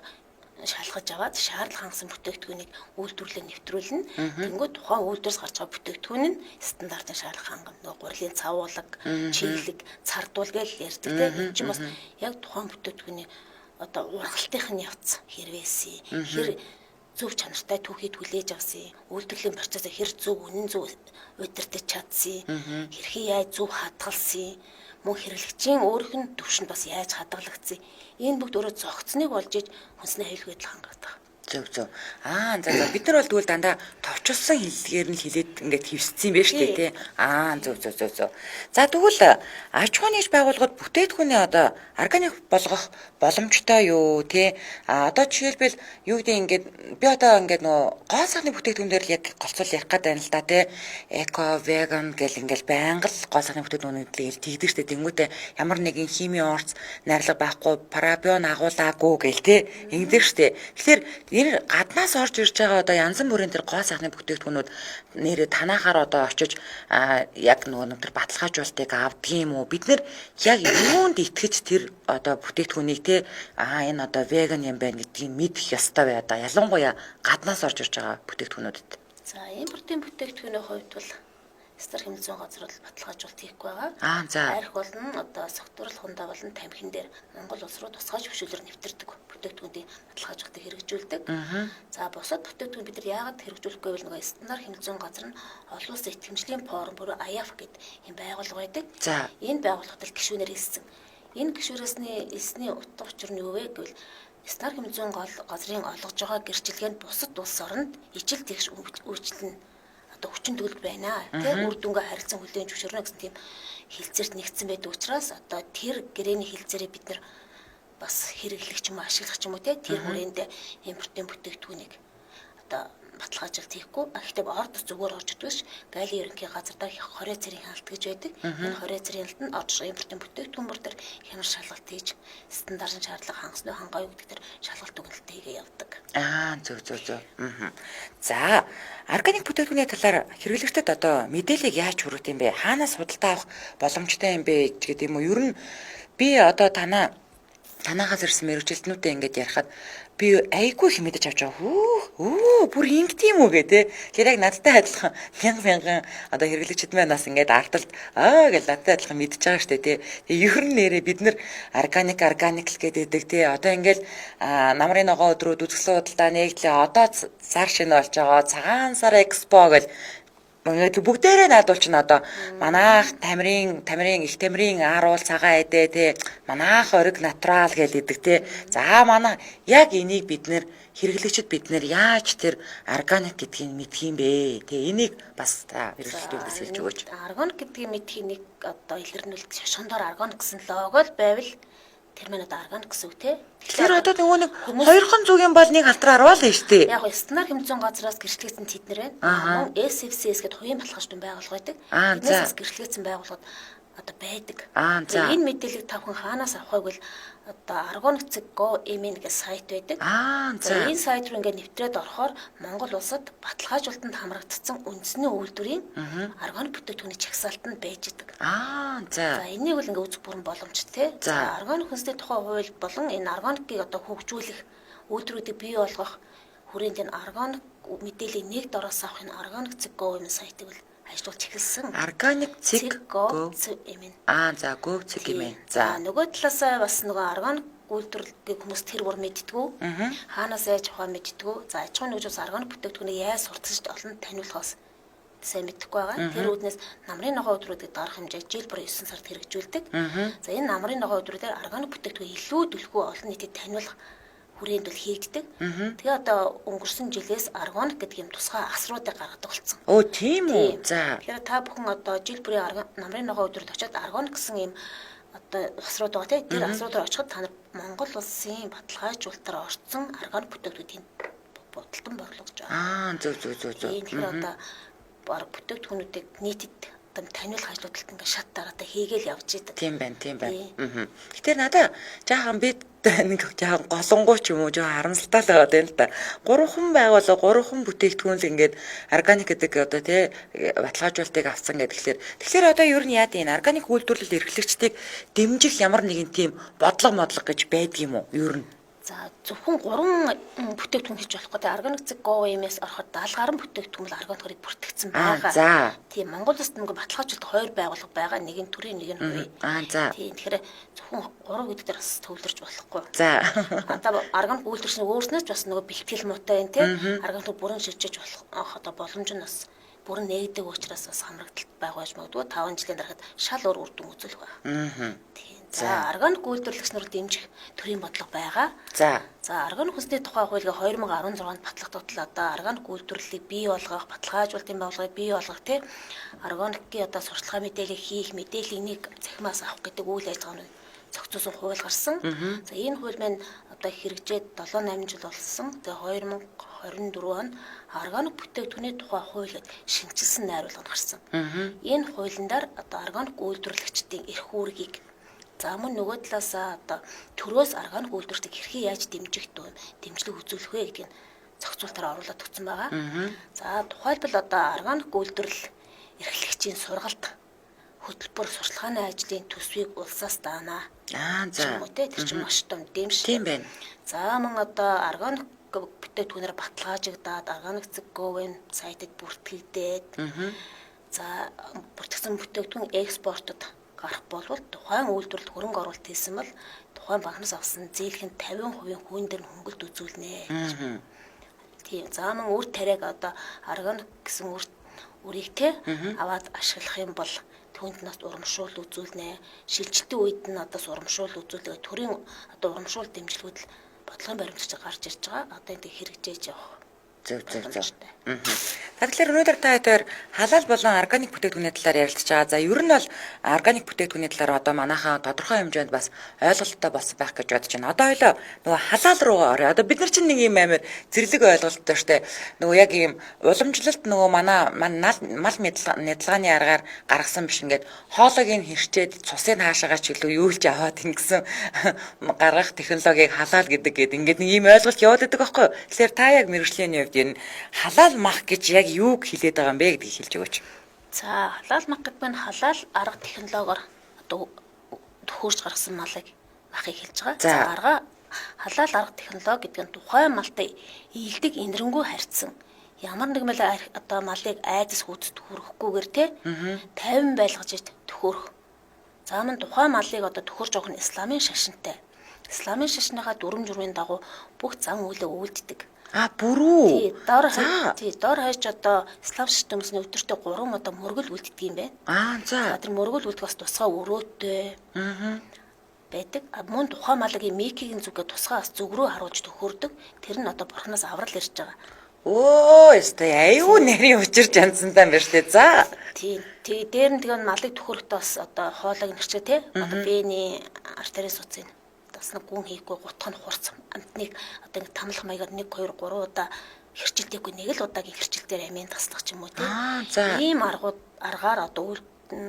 шалгаж аваад шаардлага хангасан бүтээгдэхүүнийг үйлдвэрлэлд нэвтрүүлнэ. Тэнгүүд тухайн үйлдвэрээс гарч байгаа бүтээгдэхүүн нь стандартын шаардлага хангана. Нөгөө гурилын цавуулаг, чиглэг, цардуул гэж ярьдаг тийм. Энэ чинь бас яг тухайн бүтээгдэхүүний одоо ургалтынх нь явц хэрвээсий хэр зөв чанартай түүхийд хүлээж авсан, үйлдвэрлэлийн процессыг хэр зөв үнэн зөв удирдах чадсан, хэрхэн яаж зөв хадгалсан, мөн хэрэглэгчийн өөрийнх нь төвшөнд бас яаж хадгалагдсан. Энэ бүгд өөрөө зохицныг болж иж хүнсний аюулгүй байдал хангагдах. Зөв зөв. Аа за за бид нар бол тэгвэл дандаа товчлсон хэллэгээр нь хэлээд ингээд хэвсцэн юм байна шүү дээ тий. Аа зөв зөв зөв зөв. За тэгвэл аж ахуйн нэгж байгууллагууд бүтээгдэхүүнээ одоо органик болгох боломжтой юу тий. А одоо жишээлбэл юу гэдэг ингээд би одоо ингээд нөгөө гоо сайхны бүтээгдэхүүн дээр л яг голцол ярих гээд байна л да тий. Эко, веган гэл ингээд байнга л гоо сайхны бүтээгдэхүүнүүд л тэгдэг штэ. Тэнгүүтээ ямар нэгэн химийн орц найрлага байхгүй, парабион агуулаагүй гэл тий. Ингэдэг штэ. Тэгэхээр энэ гаднаас орж ирж байгаа одоо янз бүрийн тэр гоо сайхны бүтээгдэхүүнүүд нэрээ танахаар одоо очиж яг нөгөө тэр баталгаажуулалтыг авдаг юм уу? Бид нэр яг юунд итгэж тэр одоо бүтээгдэхүүнийг те энэ одоо веган юм байна гэдгийг мэдэх ёстой бай одоо ялангуяа гаднаас орж ирж байгаа бүтээгдэхүүнүүдэд. За, импортын бүтээгдэхүүний хувьд бол стандарт хэмнэл зүйн газар бол баталгаажуулалт хийхгүй байгаа. Арх болон одоо согтурал хундаа болон тамхин дээр Монгол улс руу тусгай зөвшөөрлөөр нэвтэрдэг бүтээгдэхүүний баталгаажуулалтыг хэрэгжүүлдэг. За, бусад бүтээгдэхүүн бид нар яагаад хэрэгжүүлэхгүй вэ? Нөгөө стандарт хэмнэл зүйн газар нь олон улсын итгэмжлийн форум буюу IAF гэдэг юм байгууллага байдаг. Энэ байгууллагад л гишүүнээр элсэн. Энэ гишүүнээсний элсний утга учир нь юу вэ гэвэл стандарт хэмнэл зүйн газрын олгож байгаа гэрчилгээнд бусад улс оронд ижил тэгш үйлчлэл нь одоо хүчин төгөлд байна. Тэр үр дүнгээ харилцан хүлээн зөвшөөрнө гэсэн тийм хилцээрт нэгдсэн байдаг учраас одоо тэр гэрээний хилцээрээ бид нар бас хэрэглэх ч юм уу ашиглах ч юм уу те тэр хүрээнд импортын бүтээгдэхүүнийг одоо баталгаажуулалт хийхгүй. Гэхдээ орд зүгээр орж идэг ш. Галийн ерөнхий газар дээр 20 цэрийн хяналт гэж байдаг. Энэ 20 цэрийн хяналт нь орж импортын бүтээгдэхүүн бүр дээр хямар шалгалт хийж стандартын шаардлага хангасан уу хангаа юу гэдэг дээр шалгалт дүгнэлт хийгээ явдаг. Зөв зөв зөв. За, органик бүтээгдэхүүний талаар хэрэглэгчдэд одоо мэдээллийг яаж хүргэх юм бэ? Хаанаас худалдаа авах боломжтой юм бэ гэдэг юм уу? Ер нь би одоо танаагаас ирсэн мэргэжилтнүүдтэй ингээд ярихад би айгүй их мэдэж авч байгаа. Хүү, бүр ингэдэм үү гэ тэ. Тэгэхээр яг надтай адилхан мянга мянган одоо хэрэглэгчид маань бас ингээд ардалд аа гэж надтай адилхан мэдж байгаа штэ тэ. Тэгээ ер нь нэрээ бид нар органик л гэдэг тэ. Одоо ингээд намрын ногоо өдрүүд үзэсгэлэн худалдаа нэгдлээ. Одоо сар шинэ болж байгаа. Цагаан сар экспо гэл ингээд бүгдээрээ наадвал чинь одоо манайх тамирын их тамирын ааруул цагаан эдээ те манайх ориг натурал гэл идэг те. За, манай яг энийг бид нэр хэрэглэгчид бид нэр яаж тэр органик гэдгийг мэдх юм бэ те, энийг бас та хэрэглэгчдүүдээс хэлж өгөөч. Органик гэдгийг мэдхийг нэг одоо илэрнүүлэх шошгондоор органик гэсэн лого л байвал тэр маань одоо органик гэсэн үг те. Тэгэхээр одоо нөгөө нэг хоёрхан зүгийн бол нэг алтраар аруул нь шүү дээ. Яг стандарт хэмнэл зүйн газраас гэрчлэгдсэн тэд нэр байна. Мөн SFCS гэдэг хувийн баталгаажтын байгууллага байдаг. Тэднээс бас гэрчлэгдсэн байгууллагад одоо байдаг. Энэ мэдээллийг та бүхэн хаанаас авах вэ гэвэл одоо argonic.go.mn гэх сайт байдаг. Энэ сайт руу ингээд нэвтрээд орохоор Монгол улсад баталгаажуулалтанд хамрагдсан үндэсний үйлдвэрийн органик бүтээгдэхүүний чагсаалтанд байж идэг. За, энийг бол ингээд үзэх бүрэн боломжтой. За, органик хүнсний тухай хууль болон энэ органикийг одоо хөгжүүлэх, үйлдвэрүүдийг бий болгох хүрээнд энэ органик мэдээллийг нэг дороос авах энэ organic.go.mn сайтыг бол ажиллуулж эхэлсэн. Organic.go.mn. За, go.mn. За, нөгөө талаасаа бас нөгөө органик үйлдвэрлэлийг хүмүүс тэр бүр мэддэггүй. Хаанаас яаж авах мэддэггүй. За, аж ахуйн нэгж бас органик бүтээгдэхүүнийг яаж сурталчилж олон таниулахаас сайн мэдэхгүй байгаа. Тэр үүднээс намрын ногоо өдрүүдийг дарах хэмжээ жил бүр 9 сард хэрэгжүүлдэг. За, энэ намрын ногоо өдрүүдээр органик бүтээгдэхүүн илүү түлхүү олон нийтэд таниулах хүрээнд бол хийгддэг. Тэгээ одоо өнгөрсөн жилээс органик гэдэг юм тусгай асруудыг гаргадаг болсон. Өө, тийм үү. За. Тэгэхээр та бүхэн одоо жил бүрийн намрын ногоо өдрөд очиод органик гэсэн юм одоо асрууд байгаа тийм. Тэр асруудаар очиход та нар Монгол улсын баталгаажуулалтаар орцсон органик бүтээгдэхүүн бодолтон борлогож байгаа. Зөв зөв зөв зөв. Тэгэхээр одоо баг бүтээгдэхүүнүүдийг нийтэд одоо таниулах ажлуудад ингээд шат дараатай хийгээл явж идэг. Тийм байна, тийм байна. Тэгэхээр надаа жаахан би нэг жаахан голонгоо ч юм уу жаахан харамсалтай л байгаа юм л да. Гурван байгууллага, гурван бүтээгдэхүүн л ингээд органик гэдэг одоо тий баталгаажуулалтыг авсан гэдэг. Тэгэхээр одоо ер нь яа гэв органик үйлдвэрлэл эрхлэгчдийг дэмжих ямар нэгэн тийм бодлого модлого гэж байдаг юм уу? Ер нь. За, зөвхөн 3 бүтээгдэхүүн хийж болохгүй. Тэгээ organic.gov.mn-с ороход 70 гаруй бүтээгдэхүүн бол органикоор бүртгэгдсэн байгаа. Тийм, Монгол улсад нэг баталгаажуулалт 2 байгууллага байгаа. Нэг нь төрийн, нэг нь хувийн. Тийм, тэгэхээр зөвхөн 3 гэдэг дээр бас төвлөрч болохгүй. За. Одоо органик үйлдвэрлэсэн өөрснөөс бас нөгөө бэлтгэл муутай юм тий. Органик бүрэн шилжиж болох одоо боломж нь бас бүрэн нээгдэг учраас бас хамрагдалт байгаа байж магадгүй 5 жилийн дарахад шал өөр үр дүн үзүүлэх байна. Тийм. За, органик үйлдвэрлэгч нарыг дэмжих төрийн бодлого байгаа. За. За, органик хүнсний тухай хуулийг 2016 онд батлагдвал одоо органик үйлдвэрлэлийг бий болгох, баталгаажуулалтын байгууллагыг бий болгох тий органикийн одоо сурталчилгаа мэдээлэл хийх, мэдээллийг нэг цахимаас авах гэдэг үйл ажиллагааны зохицуулсан хууль гарсан. За, энэ хууль маань одоо хэрэгжээд 7-8 жил болсон. Тэгээ 2024 онд органик бүтээгдэхүүний тухай хууль гэд шинэчилсэн найруулга гарсан. Энэ хуулийн дээр одоо органик үйлдвэрлэгчдийн эрх үүргийг, за мөн нөгөө талаасаа одоо төрөөс органик үйлдвэрлэлийг хэрхэн яаж дэмжих вэ, дэмжлэг үзүүлэх вэ гэдгийг зохицуултаар оруулаад өгсөн байгаа. За, тухайлбал одоо органик үйлдвэрлэл эрхлэгчийн сургалт Хөтөлбөр сурталчилгааны ажлын төсвийг улсаас даана. Аа за. Тэ тэр чинь маш том дэмш. Тийм байна. За мөн одоо органик бүтээгдэхүүнээр баталгаажигдаад органик цэг говын сайтад бүртгэгдээд за бүртгэсэн бүтээгдэхүүн экспортод гарах болвол тухайн үйлдвэрлэлд хөрөнгө оруулалт хийсэн бол тухайн банкнаас авсан зээлхийн 50% хүн дээр нь хөнгөлт үзүүлнэ. Тийм. За мөн үр тариаг одоо органик гэсэн үр үрийг те аваад ашиглах юм бол түүнд нас урамшуул үзүүлнэ. Шилжилтийн үед нь одоо урамшуул үзүүлээ. Төрийн одоо урамшуул дэмжлэгүүд л бодлогын баримтлагч гарч ирж байгаа. Одоо энэ хэрэгжээж явах. Зөв зөв зөв. За тэгэхээр өнөөдөр та хоёр халаал болон органик бүтээгдэхүүний талаар ярилцж байгаа. За ер нь бол органик бүтээгдэхүүний талаар одоо манайхаа тодорхой хэмжээнд бас ойлголттой болсон байх гэж бодож байна. Одоо хоёлоо нөгөө халаал руугаа оръё. Одоо бид нар чинь нэг юм амар зэрлэг ойлголттой штэ. Нөгөө яг ийм уламжлалт нөгөө манай мал нядалгааны аргаар гаргасан биш ингээд хоолойг нь хэрчээд цусыг хаашаагаа ч илүү юу л ч аваад ингэсэн гаргах технологиг халаал гэдэг гээд ингээд нэг ийм ойлголт яваад байдаг байхгүй юу? Тэгэхээр та яг мэргэжлийн хувьд энэ халаал мах гэж яг юуг хэлээд байгаа юм бэ гэдгийг хэлж өгөөч. За халаал мах гэдэг нь халаал арга технологиор одоо төхөөрж гаргасан малыг махыг хэлж байгаа. За арга халаал арга технологи гэдэг нь тухайн малтай ийдэг энэрэнгүй харьцсан ямар нэг мэл одоо малыг айдас хүйцэд хүрэхгүйгээр те 50 байлгаж төхөөрөх. За мөн тухайн малыг одоо төхөөрж явах нь исламын шашинтай. Исламын шашныхаа дүрм журмын дагуу бүх зан үйлээ үйлддэг. А бүрүү. Тий, дор тий, дор хаяж одоо ислам шашны хүмүүсийн өдөртөө 3 удаа мөргөл үлддэг юм байна. Аа за. Тэр мөргөл үлдэх бас тусгай өрөөтэй. Аа. Байдаг. А мөн тухайн малгийн микигийн зүгээ тусгай бас зүг рүү харуулж төхөөрдөг. Тэр нь одоо бурхнаас аврал ирж байгаа. Өө, өстой аюу нэрийн учир чансантай юм байна штэ. За. Тий. Тий, дээр нь тэгээ малыг төхөөрөхдөө бас одоо хоолойг нэрчээ тий. Одоо вений артерийн судсын бас нэг гүн хийхгүй гутах нь хурц амтныг одоо ингэ тамлах маягаар 1 2 3 удаа хэрчилдэггүй нэг л удаагийн хэрчилдээр амийн таслах ч юм уу тий. Ийм аргууд аргаар одоо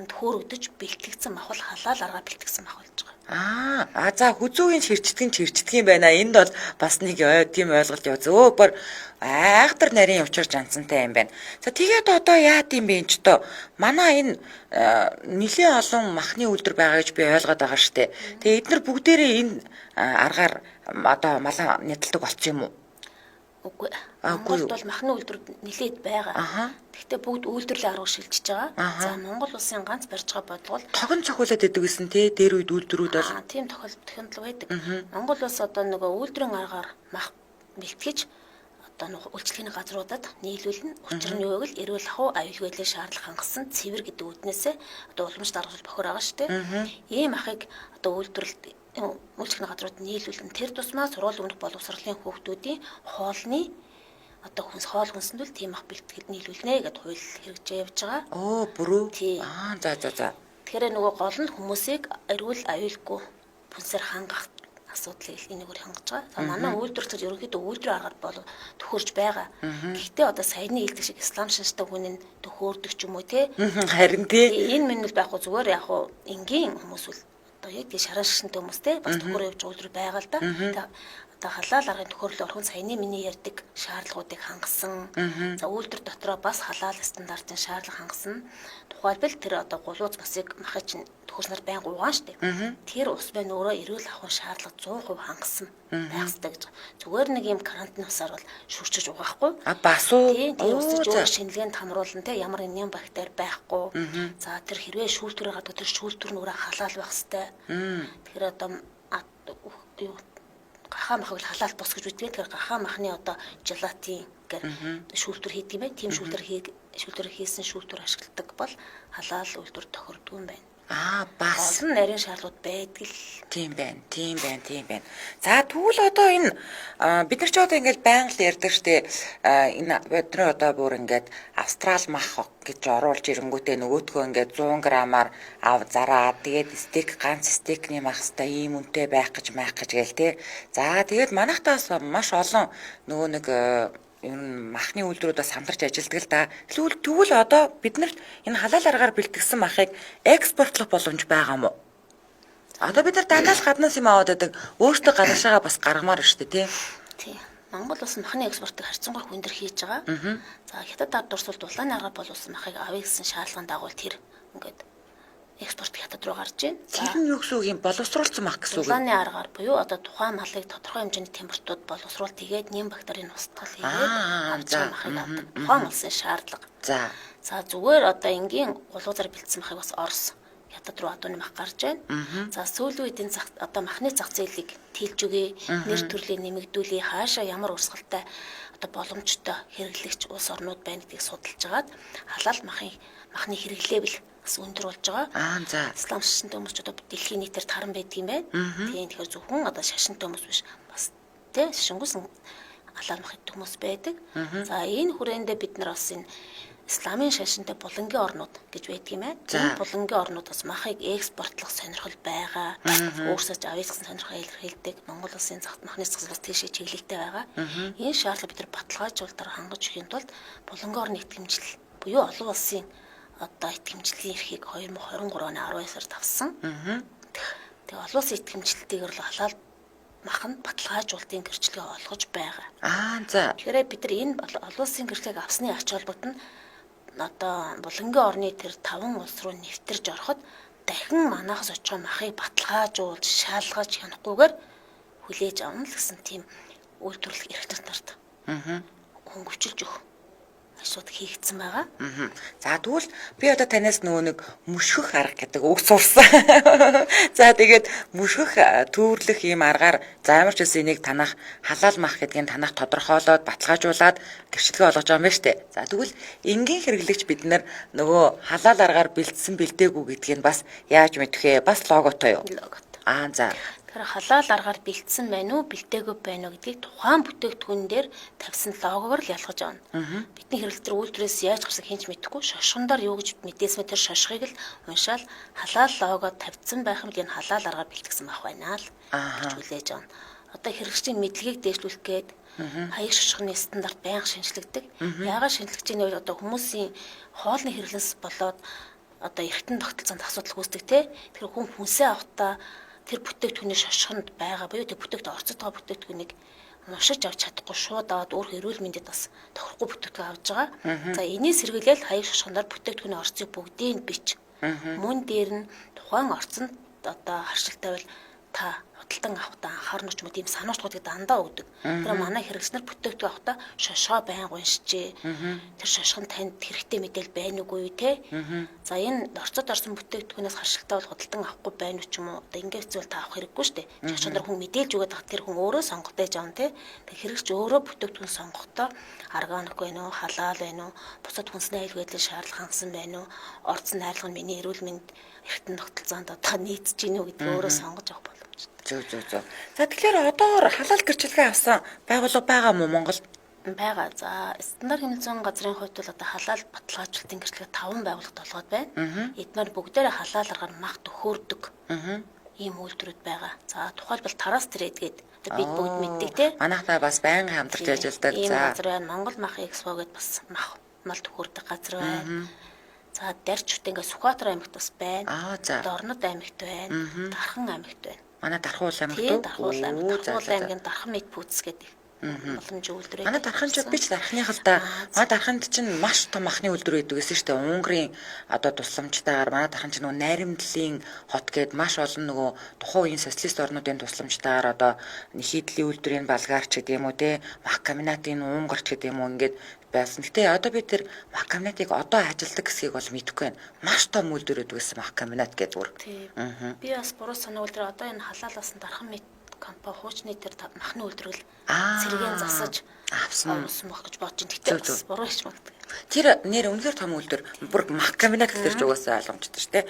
төхөөрөгдөж бэлтгэгдсэн мах бол халаал аргаар бэлтгэгдсэн мах болж байгаа. Аа за хүзүүгийн хэрчдэг нь хэрчдэг юм байна. Энд бол бас нэг тийм ойлголт яа. Зөө бүр айхтар нарийн учир жансантай юм байна. За тэгээд одоо яад юм бэ энэ ч тоо. Манай энэ нэлийн олон махны үйлдвэр байгаа гэж би ойлгоод байгаа штэ. Тэгээд эднэр бүгдээрээ энэ аргаар одоо малаа нядалдаг болсон юм уу? Үгүй. Монголд бол махны үйлдвэр нэлээд байгаа. Гэхдээ бүгд үйлдвэрлэлийн арга шилжиж байгаа. За Монгол улсын ганц барьж байгаа бодлого бол тогон цохиулаад идэг гэсэн тий дээр үед үйлдвэрүүд бол тийм тохиолдол байдаг. Монгол улс одоо нөгөө үйлдвэрийн аргаар мах бэлтгэж одоо нөгөө үйлчлэгээний газруудад нийлүүлнэ. Учир нь юу гэвэл эрүүл ахуй аюулгүй байдлын шаардлага хангасан цэвэр гэдэг үүднээсээ одоо уламжлалт арга бохор байгаа шүү дээ. Ийм ахыг одоо үйлдвэрлэлт үйлчлэгээний газрууд нийлүүлнэ. Тэр тусмаа сургууль өмнөх боловсролын хүүхдүүдийн хоолны одоо хүнс хоол хүнсэнд л тийм ах бэлтгэл нийлүүлнэ гэдээ хууль хэрэгжиж явж байгаа. Оо бүрүү. Аа за за за. Тэгэхээр нөгөө гол нь хүмүүсийг эрүүл аюулгүй хүнсээр хангах асуудлыг энэгээр хангаж байгаа. За манай үйлдвэрлэгч ерөнхийдөө үйлдвэр аргаар бол төхөөрж байгаа. Гэхдээ одоо саяны хэлдэг шиг ислам шинжтэй хүн нь төхөөрдөг ч юм уу те. Харин тий. Энэ мэнэл байхгүй зүгээр яг хуу энгийн хүмүүс үл одоо яг тий шаран шишинтэй хүмүүс те бас төхөөр явж үйлдвэр байгаа л да. Одоо халаал аргын төхөөрөл орхон саяны миний ярьдаг шаардлагуудыг хангасан. За үйлдвэр дотроо бас халаал стандартын шаардлага хангасан. Тухайлбал тэр одоо гулууц масыг махыг чинь төхөрснөр байнга угаан штэ. Тэр ус байна өөрөө эрүүл ахуйн шаардлага 100% хангасан байх хэрэгтэй гэж. Зүгээр нэг юм карантин усаар бол шүрчиж угаахгүй. А бас уу. Тийм тэр ус чинь өөрөө шинэлгээнд хамруулна те ямар нэг бактери байхгүй. За тэр хэрвээ шүүлтүрээ гадаг тэр шүүлтүр нь өөрөө халаал байх хэрэгтэй. Тэгэхээр одоо юу гахаа махыг халаал бус гэж үздэй. Тэгэхээр гахаа махны одоо желатин гэр шүүлтүр хийдэг юм байна. Тийм шүүлтүр хийсэн шүүлтүр ашигладаг бол халаал үйлдвэр тохирдгүй юм байна. Аа бас олон нарийн шаардлагууд байдаг л. Тийм байна. Тийм байна. Тийм байна. За тэгвэл одоо энэ бид нар ч одоо ингээл байнга л ярьдаг штэ. Энэ бид нар одоо бүр ингээд австрал мах гэж оруулж ирэнгүүтээ нөгөөтгөө ингээд 100 грамаар ав зараад тэгээд стейк ганц стейкний мах хэвээр ийм үнэтэй байх гэж маах гэж гээл те. За тэгээд манайхтаас маш олон нөгөө нэг ер нь махны үйлдвэрүүд бас хамтарч ажилладаг л да. Тэгвэл одоо бид нарт энэ халаал аргаар бэлтгэсэн махыг экспортлох боломж байгаа юм уу? Одоо бид нар дандаа л гаднаас юм аваад байдаг. Өөртөө гадагшаага бас гаргамаар шүү дээ, тий? Тий. Монгол улс махны экспортыг харьцангуй өндөр хийж байгаа. За хятад ард дурсвал дулааны аргаар боловсон махыг авъя гэсэн шаардлагын дагуу тэр ингээд Экспорт хятад руу гарч байна. Тэр нь юу гэсэн үг юм? Боловсруулсан мах гэсэн үг. Дулааны аргаар буюу одоо тухайн малыг тодорхой хэмжээний температурт боловсруулалт хийгээд нэм бактерийн устгал хийгээд авч байгаа махыг авдаг. Тухайн улсын шаардлага. За зүгээр одоо энгийн гулуузаар бэлдсэн махыг бас Орос, хятад руу адууны мах гарч байна. За сүүлийн үеийн зах одоо махны зах зээлийг тэлж өгье, нэр төрлийг нэмэгдүүлье, хаашаа ямар урсгалтай одоо боломжтой хэрэглэгч улс орнууд байна гэдгийг судалж агаад халаал махны хэрэглээбэл бас өндөр болж байгаа. Ислам шашинтай хүмүүс ч одоо дэлхийн нийтээр таран байдаг юм байна. Тийм, тэгэхээр зөвхөн одоо шашинтай хүмүүс биш, бас тий шашингүйсэн халаал мах идэх хүмүүс байдаг. За энэ хүрээндээ бид нар бас энэ исламын шашинтай булангийн орнууд гэж байдаг юм байна. Энэ булангийн орнууд бас махыг экспортлох сонирхол байгаа. Өөрсдөө ч авъя гэсэн сонирхол илэрхийлдэг. Монгол улсын махны зах зээл бас тийшээ чиглэлтэй байгаа. Энэ шаардлага бид нар баталгаажуулалтаар хангаж өгөхийн тулд булангийн орны итгэмжлэл буюу олон улсын одоо итгэмжлэлийн эрхийг 2023 оны 12 сард авсан. Тэгээ олон улсын итгэмжлэлтэйгээр л халаал мах нь баталгаажуулалтын гэрчлэгээ олгож байгаа. Тэгэхээр бид нар энэ олон улсын гэрчлэгийг авсны ач холбогдол нь одоо булангийн орны тэр 5 улс руу нэвтэрж ороход дахин манахаас очих махыг баталгаажуулж, шалгаж хянахгүйгээр хүлээж авна л гэсэн тийм үйлдвэрлэх эрх нарт хөнгөвчилж өгөх ажлууд хийгдсэн байгаа. За тэгвэл би одоо танаас нөгөө нэг мөшгөх арга гэдэг үг сурсан. За тэгээд мөшгөх төвөрлөх ийм аргаар за ямар ч үсэн энийг танах халаал мах гэдгийг танах тодорхойлоод баталгаажуулаад гэрчлэгээ олгож байгаа юм байна штэ. За тэгвэл энгийн хэрэглэгч бид нар нөгөө халаал аргаар бэлдсэн бэлдээгүй гэдгийг бас яаж мэдэх вэ? Бас логотой юу? Логотой. Тэгэхээр халаал аргаар бэлдсэн байна уу, бэлдээгүй байна уу гэдгийг тухайн бүтээгдэхүүн дээр тавьсан логогоор л ялгаж авна. Бидний хэрэглэл төр үйлдвэрээс яаж гарсан хэн ч мэдэхгүй, шошгондоор юу гэж мэдээсэн тэр шошгыг л уншаал халаал лого тавьсан байх юм л энэ халаал аргаар бэлтгэсэн байх байна л гэж хүлээж авна. Одоо хэрэглэгчийн мэдлэгийг дээшлүүлэх гээд хаяг шошгоны стандарт байнга шинжлэгдэг. Яагаад шинжлэгдэж байгаа вэ? Одоо хүмүүсийн хоолны хэрэглэнс болоод одоо эргэтэн тогтолцоонд асуудал үүсдэг те. Тэгэхээр хүн хүнсээ авахдаа тэр бүтээгдэхүүний шошгонд байгаа буюу тэр бүтээгдэхүүн орцод байгаа бүтээгдэхүүнийг уншиж авч чадахгүй шууд аваад өөр эрүүл мэндэд бас тохирохгүй бүтээгдэхүүн авч байгаа. За энэний сэргийлэл хаяг шошгоноор бүтээгдэхүүний орцыг бүгдийг бич. Мөн дээр нь тухайн орцонд одоо харшилтай бол та худалдан авахдаа анхаарна ч юм уу тийм сануучгуудыг дандаа өгдөг. Тэр манай хэрэглэгч нар бүтээгдэхүүн авахдаа шошгоо байнга уншижээ. Тэр шошго нь танд хэрэгтэй мэдээлэл байна уугүй юу те. За энэ орцод орсон бүтээгдэхүүнээс харшилтай бол худалдан авахгүй байна уу ч юм уу. Одоо ингээд зүйл та авах хэрэггүй шүү дээ. Шошгон дээр хүн мэдээлж өгöd байгаа тэр хүн өөрөө сонголт хийж авна те. Тэр хэрэглэгч өөрөө бүтээгдэхүүн сонгохдоо органик байна уу, халаал байна уу, бусад хүнсний аюулгүй байдлын шаардлага хангасан байна уу, орцсон найрлага нь миний эрүүл мэнд эргэтэн тогтолцоонд одоо нийцэж гинүү гэдгийг өөрөө сонгож авах боломжтой. Зөв. За тэгэхээр одоогор халаал гэрчлэгээ авсан байгууллага байгаа мó Монголд? Байгаа. За стандарт хэмнэл зүйн газрын хувьд бол одоо халаал баталгаажуулалтын гэрчлэгээ 5 байгууллагад олгоод байна. Эдгээр бүгдээрээ халаал аргаар мах төхөөрдөг. Ийм үйлдвэрүүд байгаа. За тухайлбал Тараас трейд гээд бид бүгд мэддэг те. Манайхтай бас байнгын хамтарч ажилладаг. Ийм газар байна. Монгол мах экспо гээд бас мах мал төхөөрдөг газар байна. За Дарчвт ингээ Сүхбаатар аймагт бас байна. Дорнод аймагт байна. Дархан аймагт байна. Манай Дархуул аймагт үү? Дархуул аймаг. Дархуул аймгийн Дархан мэд пүүц гэдэг боломж үйлдвэр. Манай Дархан ч би ч Дархных л да. Манай Дарханд чинь маш том махны үйлдвэр байдаг гэсэн шүү дээ. Унгарын одоо тусламжтайгаар манай Дархан чинь нөгөө найрамдлын хот гээд маш олон нөгөө тухайн үеийн социалист орнуудын тусламжтайгаар одоо нийтлэлийн үйлдвэрийн Балгарч гэдэг юм уу те, мах комбинатын Унгарч гэдэг юм уу ингээд байсан. Гэтэ одоо би тэр мах комбинатыг одоо ажилдаг гэсгийг бол мэдэхгүй байна. Маш том үйлдвэр байдаг гэсэн мах комбинат гэдэг бүр. Би бас буруу санагвал тэр одоо энэ халаалаас Дархан мэд компани хуучны тэр махны үйлдвэрлэл цэргийн засаж авсан байх гэж бодож байна. Гэтэ бас буруу хийж магадгүй. Тэр нэр үнэхээр том үйлдвэр бүр мах комбинат гэхэр ч угаасаа ойлгомжтой шүү дээ.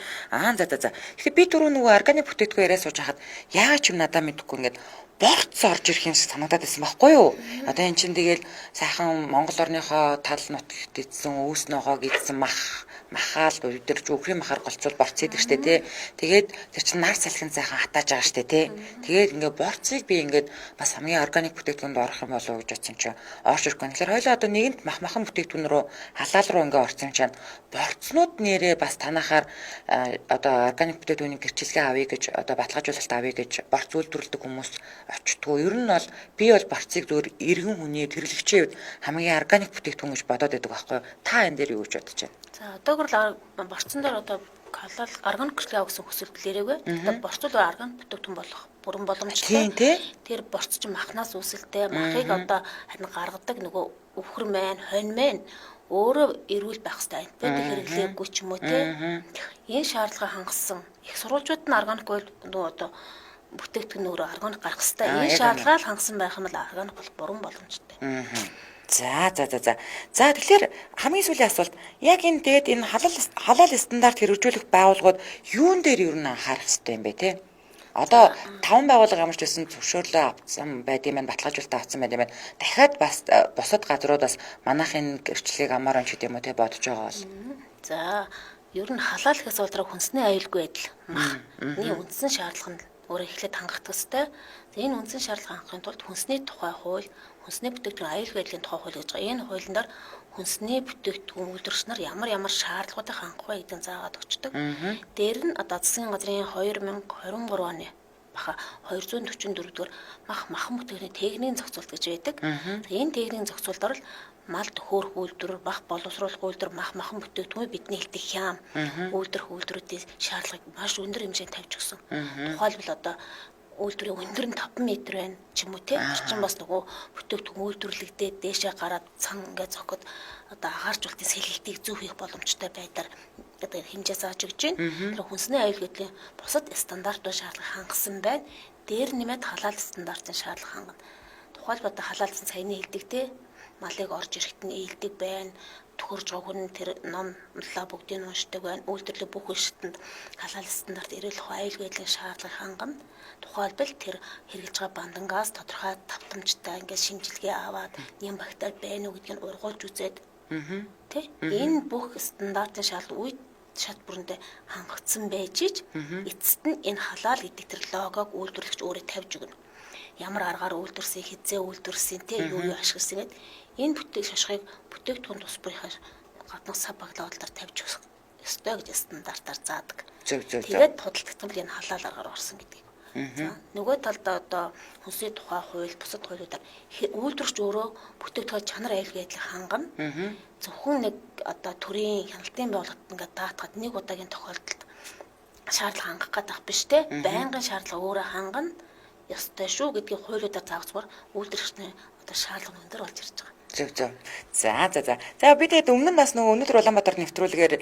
За. Тэгэхээр би түрүү нөгөө органик бүтээгдэхүүн яриа сууж хахад яагаад ч юм надаа мэдэхгүй ингээд борц орж ирэх юм шиг санагдаад байсан байхгүй юу? Одоо эн чинь тэгэл сайхан Монгол орныхоо тал нутагт идсэн өвс ногоог идсэн мах махаал өдөрч өвхрийн махаар голцвол борц идэг штэ тий. Тэгээд тэр чинь нар салхин сайхан хатааж байгаа штэ тий. Тэгээд ингээ борцыг би ингээд бас хамгийн органик бүтээгдэхүүнд орох юм болов уу гэж бодсон чинь орж ирэхгүй. Тэгэхээр хоёлаа одоо нэгэнт мах махан бүтээгдэхүүн рүү халаал руу ингээ орсон чинь борцнууд нэрээ бас танахаар одоо органик бүтээгдэхүүний гэрчлэгээ авъя гэж одоо баталгаажуулалт авъя гэж борц үйлдвэрлэдэг хүмүүс очтгоо. Ер нь бол би бол борцыг зөвөр иргэн хүний хэрэглэгчийн хувьд хамгийн органик бүтээгдэхүүн гэж бодоод байдаг байхгүй юу? Та энэ дээр юу гэж бодож байна? За одоогор л борцон дээр одоо Халаал органик гэрчлэг авах гэсэн хүсэл билэрээгүй. Тэгээд борцол органик бүтээгдэхүүн болох бүрэн боломжтой. Тийм тий. Тэр борц чинь махнаас үүсэлтэй. Махыг одоо харин гаргадаг нөгөө өвхөр маань, хонь маань өөрөө эрүүл байх хэрэгтэй. Антибиотик хэрэглээгүй ч юм уу тий. Энэ шаардлага хангасан. Их сурвалжууд нь органик бол нөгөө одоо бүтээгдэхүүн өөрөө органик гарах хэрэгтэй. Энэ шаардлагаа л хангасан байх юм бол органик болох бүрэн боломжтой. За за за за. За, тэгэхээр хамгийн сүүлийн асуулт яг энэ тэгээд энэ халаал стандарт хэрэгжүүлэх байгууллагууд юун дээр ер нь анхаарах хэрэгтэй юм бэ те? Одоо 5 байгууллага ямар ч байсан зөвшөөрлөө авсан байд юм байна, баталгаажуулалтаа авсан байд юм байна. Дахиад бас бусад газрууд бас манайхын гэрчлэлийг амар он ч гэдэм үү те бодож байгаа бол. За, ер нь халаал гэхээс болдроо хүнсний аюулгүй байдал махны үндсэн шаардлага нь өөрөө эхлээд хангах ёстой. Энэ үндсэн шаардлага хангахын тулд хүнсний тухай хууль, хүнсний бүтээгдэхүүн аюулгүй байдлын тухай хууль гэж байгаа. Энэ хуулинд дээр хүнсний бүтээгдэхүүн үйлдвэрлэгч нар ямар ямар шаардлагуудыг хангах вэ гэдгийг заагаад өгчдөг. Дээр нь одоо засгийн газрын 2023 оны баха 244 дугаар мах махан бүтээгдэхүүний техникийн зохицуулалт гэж байдаг. Энэ техникийн зохицуулалтаар л мал төхөөрөх үйлдвэр, мах боловсруулах үйлдвэр, мах махан бүтээгдэхүүн бидний хэлдэг хям үйлдвэрх үйлдвэрүүдийн шаардлагыг маш өндөр хэмжээнд тавьж өгсөн. Тухайлбал одоо үйлдвэрийн өндөр нь 5 м байна ч юм уу те. Орчин бас нөгөө бүтээгдэхүүн үйлдвэрлэгдээд дээшээ гараад цан ингээд зохиход одоо агааржуулалтын сэлгэлтийг зөв хийх боломжтой байдлаар одоо хэмжээ зааж өгч байна. Тэр хүнсний аюулгүй байдлын бусад стандартууд шаардлага хангасан байна. Дээр нэмээд халаал стандартын шаардлага хангана. Тухайлбал одоо халаалсан саяны хэлдэг те малыг орж ирэхэд нь ээлдэг байна. Төхөрж байгаа хүн тэр ном лаа бүгдийг уншдаг байна. Үйлдвэрлэлийн бүх шатанд халаал стандарт эрүүл ухаан аюулгүй байдлын шаардлагыг хангана. Тухайлбал тэр хэрэглэж байгаа бандангаас тодорхой давтамжтай ингээд шинжилгээ аваад нэм бактери байна уу гэдгийг ургуулж үзээд тэ энэ бүх стандартын шаардлага үе шат бүрэндээ хангагдсан байж ич эцэст нь энэ халаал гэдэг тэр логог үйлдвэрлэгч өөрөө тавьж өгнө. Ямар аргаар үйлдвэрсэн, хизээ үйлдвэрсэн, тэ юу юу ашигласан гэд энэ бүтээг шашхыг бүтээгдэхүүн тус бүрийнхээ гаднах сав баглаалаар тавьж өгөх ёстой гэж стандартаар заадаг. Зөв зөв зөв. Тэгээд худалдагдсан бол энэ халаал аргаар орсон гэдгийг. За, нөгөө талдаа одоо хүнсний тухай хууль, бусад хуулиудаар үйлдвэрч өөрөө бүтээгдэхүүн чанар аюулгүй байдлыг хангана. Зөвхөн нэг одоо төрийн хяналтын байгууллагад ингээд даатгаад нэг удаагийн тохиолдолд шаардлага хангах гэдэг биш те. Байнгын шаардлага өөрөө хангана ёстой шүү гэдгийг хуулиудаар заавцгаар үйлдвэрлэгчний одоо шаардлага өндөр болж ирж байгаа. Зөв зөв. За за за. За, би тэгээд өмнө нь бас нөгөө өнөөдөр Улаанбаатар нэвтрүүлгээр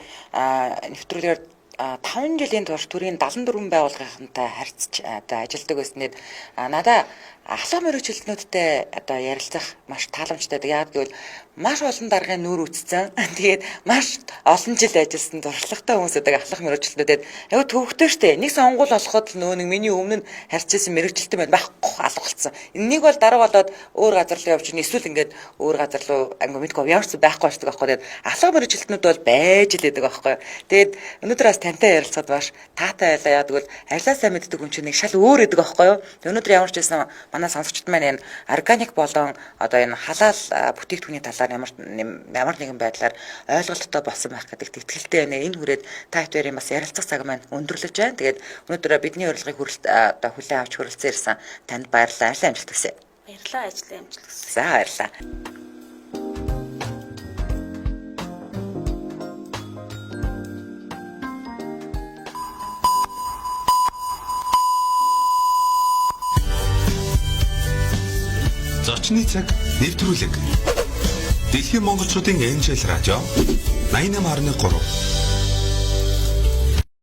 5 жилийн турш төрийн 74 байгууллагынхантай харьцаж одоо ажилладаг байсныг надаа ахлах мөрөгчлөлтнүүдтэй одоо ярилцах маш тааламжтай. Яг гэвэл маш олон даргын нүүр үтцсэн. Тэгээд маш олон жил ажилласан туршлагатай хүмүүс байдаг ахлах мөрөгчлөлтнүүдэд аюу төвөгтэй штэ. Нэг сонгуул болоход л нөө нэг миний өмнө нь харьцсан мэрэгчлэлтэн байна байхгүй алга болсон. Энийг бол дарга болоод өөр газар руу явж эсвэл ингээд өөр газар руу ангуу мэдгүй ямар ч байхгүй болчихдог байхгүй. Тэгээд ахлах мэрэгчлэлтнүүд бол байж л байдаг байхгүй. Тэгээд өнөөдөр бас тантай ярилцахад маш таатай байлаа. Яг гэвэл ажлаа сайн мэддэг хүн чинь нэг шал өөр байдаг байхгүй юу. Өнөөдөр ямар ч байсан манай сонсогчд маань энэ органик болон одоо энэ халаал бүтээгдэхүүний талаар ямар нэгэн байдлаар ойлголттой болсон байх гэдэгт итгэлтэй байна. Энэ хүрээд та хоёрын бас ярилцах цаг маань өндөрлөж байна. Тэгээд өнөөдөр бидний урилгыг одоо хүлээн авч хүрэлцэн ирсэн танд баярлалаа. Ажлын амжилт хүсье. Баярлалаа, ажлын амжилт хүсье. За, баярлалаа. Зочны цаг нэвтрүүлэг. Дэлхийн монголчуудын Angel радио 88.3.